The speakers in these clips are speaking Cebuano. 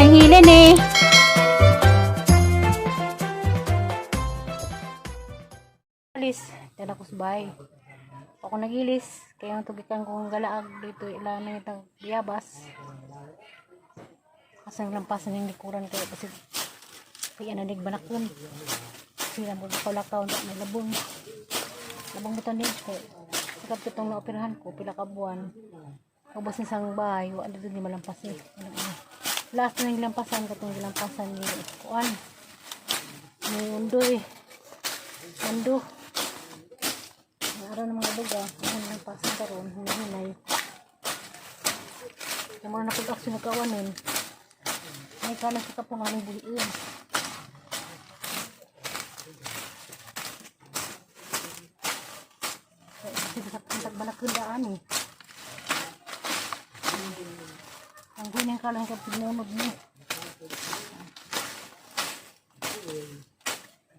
Nang hilin eh. Alis, dala ko sa bahay. Ako nagilis, kaya ang tugikan kong galaag dito ila na itang biyabas. Kasi ang lampasan yung likuran kaya kasi kaya nanig banakon. Sila mo lakaw-lakaw na may labong. Labong butan din kaya sakap itong naoperahan ko pila ka buwan. Ubos ni sang bahay, wa dito ni malampas eh. Ano, ano. Last na yung lampasan katong gilampasan ni kuan. Ni Undo eh. Undo. Ang araw ng mga duga, ang lampasan karon, hinay. Yung mga napag-aksyon nagkawanin. May kanan sa kapungan ng buhiin. Kasi sa tagbalakundaan eh. Ang ganyan ka lang kapag nunod mo.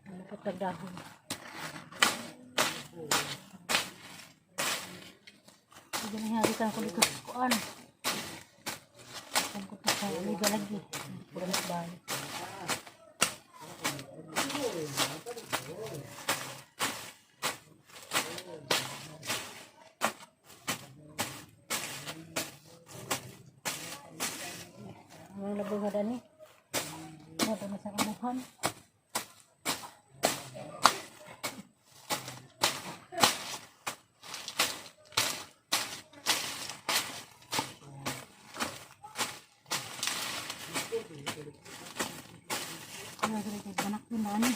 Ang napatagdahon. Hindi nangyari ko dito sa kuan. Ang ko sa amiga lagi. Pura sa bahay. Ang labong nga dani. Wala na sa kamuhan. Ano sila kay banak din na ano?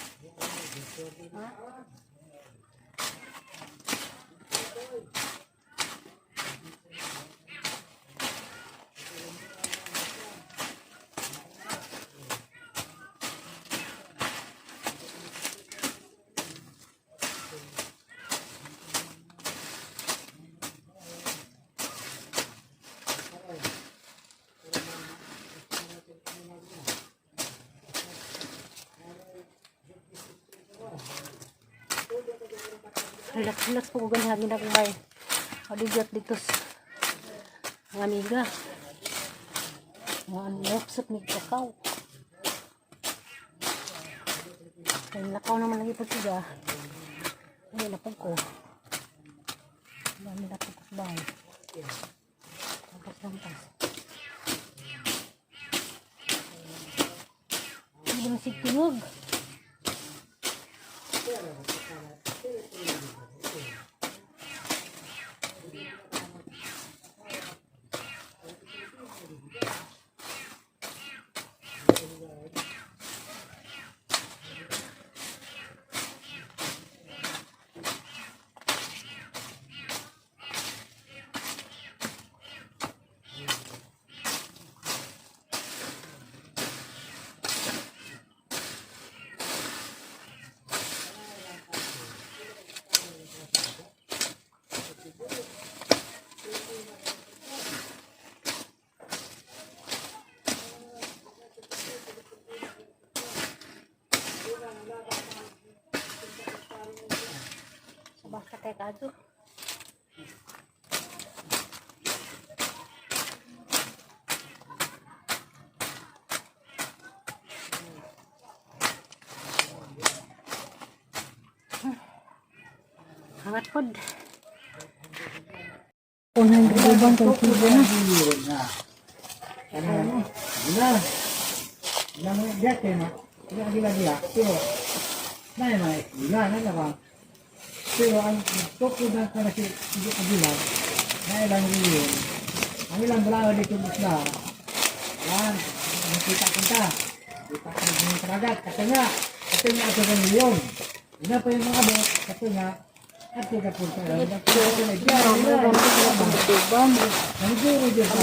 Relax, relax po ko ganyan akong bay. Paligat dito sa mga amiga. Mga nopsot ni kakao. Kaya lakaw naman lagi po siya. Hindi na po ko. Dami na po ko sa bahay. Tapos lampas. Hindi naman sigtingog. Sabah ka tayo kadyo. Hangat pod. 100 uban kay kibo na. Pero ang tukod na kana si kabila, na ilang yun. Ang ilang balaw dito isla. Yan, nakita kita. Kita ka ng karagat kasi nga ito ng leon. Ina pa yung mga bot, kasi nga at kita punta lang. Ang guro dyan sa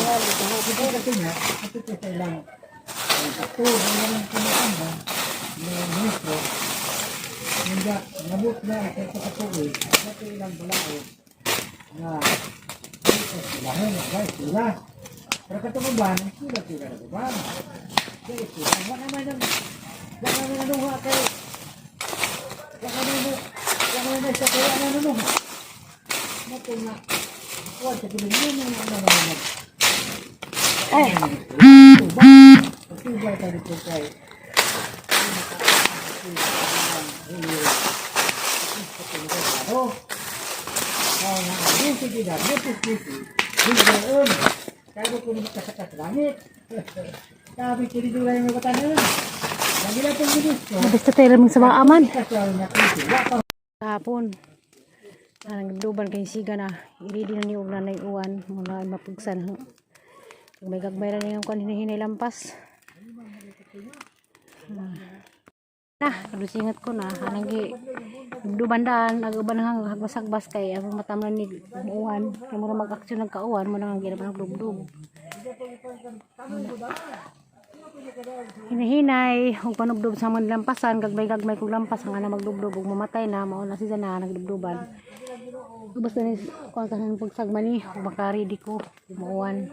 kasi nga, at ito sa ilang ito, ang ilang kumakamba, ng ministro, hindi, nabot na ang ito sa tuwi, at ilang balao na sila, sila, sila. Pero katuguban, sila sila na guban. Kaya sila, wala naman ang, wala naman nanuha kay, wala naman, wala naman sa kaya nanuha. Nato nga, wala sa kilin, yun ang naman. Ay, Ay! Tubay ka dito kay. Oh. Oh, na sige na, sige. Sige, kaya ko makasakas langit. Sabi ko dito lang yung batanan. Lagi lang itong ministro. Basta tayo lamang sa mga aman. Kasi ang nakisi. Wa pa Kahapon. Nagduban kay siga na. Iridi na ni og nanay uwan. Mga mapugsan. May gagmay ra niyang kuan hinihinay lampas. Na, kadusingat ko na. Anang gi duban daan, aguban hang hagbas-hagbas kay ang matamlan ni uwan. Kay mura mag-aksyon ng kauwan mo nang ginap ng dubdub. Hinihinay ug panubdob sa mga lampasan, gagmay-gagmay kog lampas ang ana magdubdob ug mamatay na mao na siya na nagdubduban. Basta ni kuan ka ng pagsagma ni ug maka-ready ko umuwan.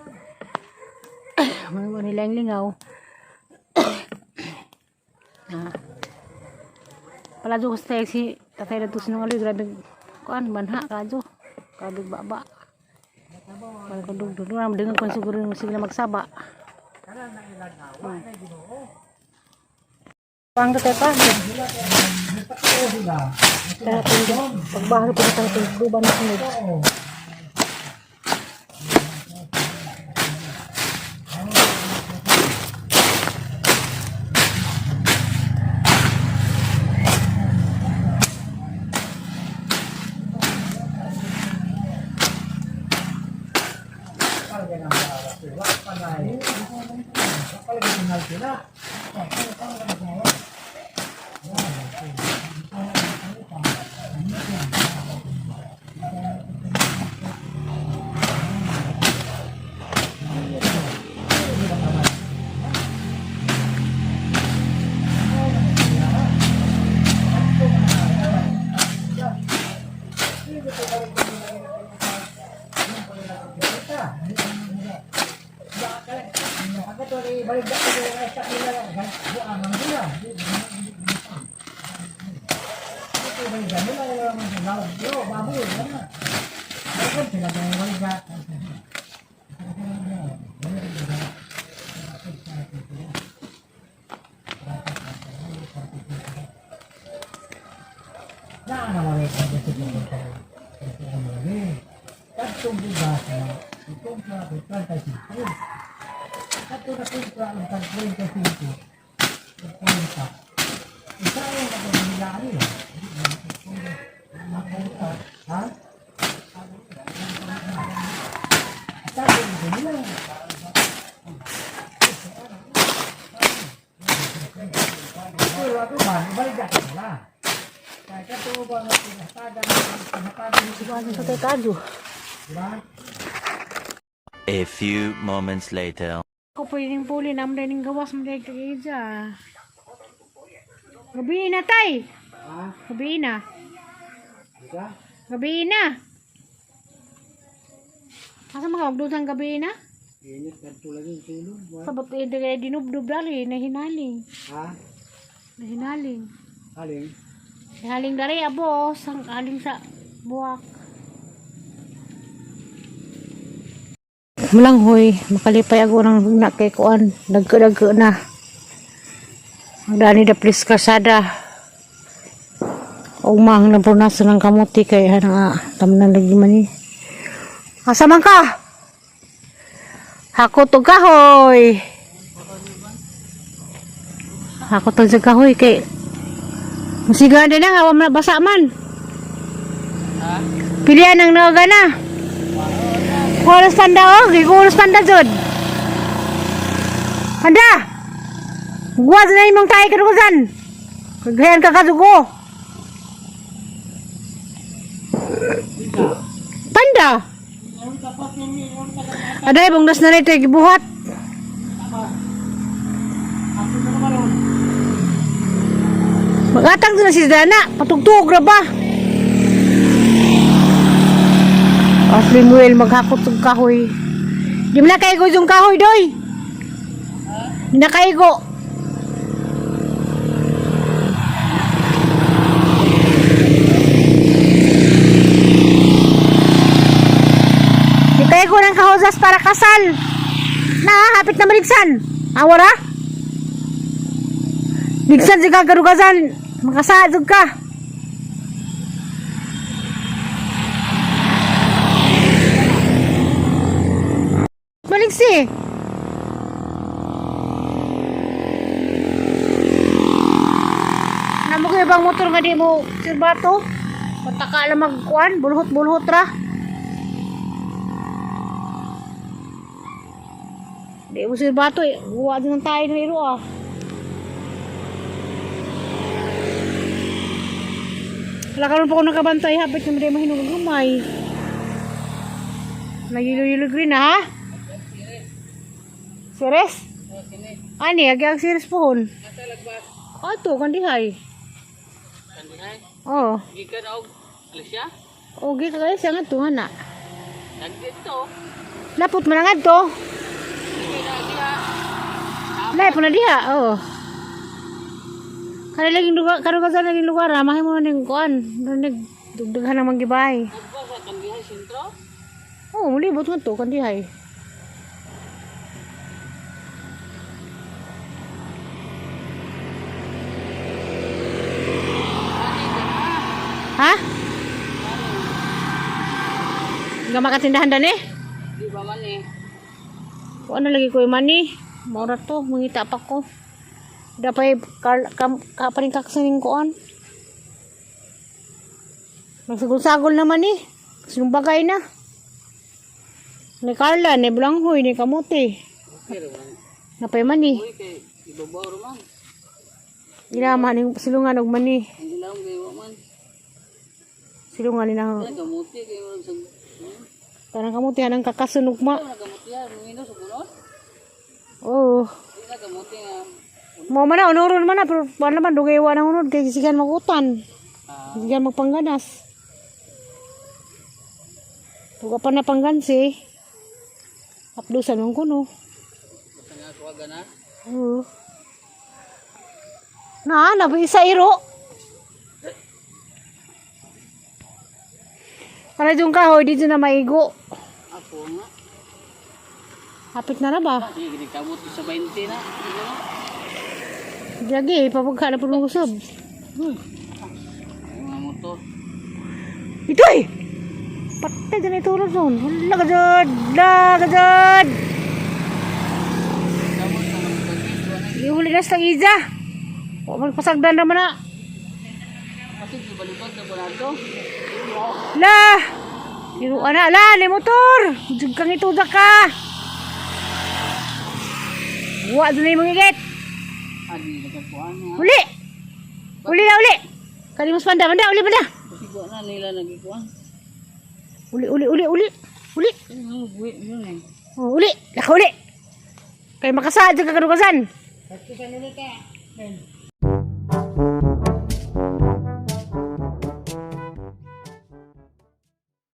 Mga nila ang lingaw. Na. Paladyo ko sa si tatay na to sinungaling grabe kuan manha kadyo. Grabe baba. Wala ko dugdug. Wala mo ko siguro yung sila magsaba. Pang tatay pa. Tara pagbahal ko sa duban na sunod. Katong bugas na ikumpra ko 35. Kato na kumpra ang tag 35. Kwenta. Isa yung nagpapamila ani. Ha? Isa yung nagpapamila. Pero ako ba, ibalik na sila. Kaya kato ba nga pinatagan, pinatagan, Kuan sa tatay kadyo. diba? A few moments later. Ako pwedeng puli na mo ning gawas mo dahil kagidya. Gabi na tay. Ha? Gabi na. Diba? Gabi na. Asa makawag gabi na? Init, ganito lagi yung sulod. Sabot eh, dili dinubdub dali, nahinaling. Ha? Nahinaling. Aling? Nahaling dari abo, sang aling sa buwak. Mulanghoy, makalipay ako ng na kay kuan, nagkadagko na. Magdani da please kasada. Umang na punasan ng kamuti kay ana nga tamnan lagi man ni. Asa man ka? Hakot og kahoy. Hakot og sa kahoy kay Musiga din na, awa man basa man. Pilihan ang naoga na. Oras panda oh, gigulos panda jud. Panda. Guwa na imong tayo kadugusan. Kagayan ka kadugo. Panda. Aday bungdas na rito gibuhat. Magatang na si Dana, patugtug ra ba? Asli Muel maghakot og kahoy. Di mo na kaigo yung kahoy doy. Di na kaigo. Di kaigo ng kahosas para kasal. Na, hapit na maligsan. Awara? Bigsan si ka kadugasan. Makasaad jud ka. Balik si. Namo ko ibang motor nga di mo sirbato. Pataka lang magkuan, bulhot-bulhot ra. Di mo sirbato eh. Guwa din ang tayo ng iro ah. Wala karon pa ko nakabantay hapit na di mahinugag gamay. Nagilo-ilo green ah, ha? Seres? Ani, agi ang seres pohon. Ato, kandihay. Kandihay. Oo. Gikan og Alicia. Okay ka kayo siya nga to, na. Nagdito. Lapot man ang adto. Sige na diha. Lahi po na diha, oo. Kaya laging lugar, karugasan laging lugar, ah, mahimo na ning kuan, nig dugdughan ang manggibay. Nagba sa Kandihay sentro. Oo, mulibot nga to, kandihay. Ha? Nga makatindahan dan eh? Di ba man eh. Kung ano lagi ko yung money? Maura to, mangita pa ko. Dapay, kaparing kaksaning koan. Magsagol-sagol naman eh. Sinumbagay na. Ni Carla, ni Blanghoy, ni Kamote. Okay ra man. Napay mani. Uy kay ibabaw ra man. Ilama ni silungan og mani. Ang ilawom kay wa man. Silungan ni na. Kana kamuti kay murag sa Parang kamote anang kakasunog ma. Kana kamuti ha, mingino sa bunot. Oo. Di na kamuti nga. Mo man na unuron man na pero wala man dugay wa na unod kay sigan magutan. Ah, Sigan magpangganas. Tuga pa na panggansi. Apdusan man kuno. basta nga kuha gana. Oo. Na, nabi isa iro. Para yung kahoy, dito na maigo. Ako nga. Hapit na na ba? Sige, gini kamot sa 20 na. Sige na. Lagi, pabagka na po ng usab. Ang mga motor. Ito eh! Patay dyan ito ulo doon. Hala ka dyan! Hala ka dyan! Kamot na mga bagit. Wa na. Ihuli na sa iza. O, magpasagdan naman na. Kasi gibalibag na Bernardo. La! Iruan na, la! Ni motor! Jug kang itudak ka! Wa doon na yung mangigit! Adi nagkakuan nga. Uli! Uli na, uli! Kalimos panda, banda, uli, banda! Kasi wa na nila nagikuan. Uli, uli, uli, uli! Uli! Kaya nga magbuhi yun eh. Oh, uli! Laka, uli! Kay makasaad ka kanugasan!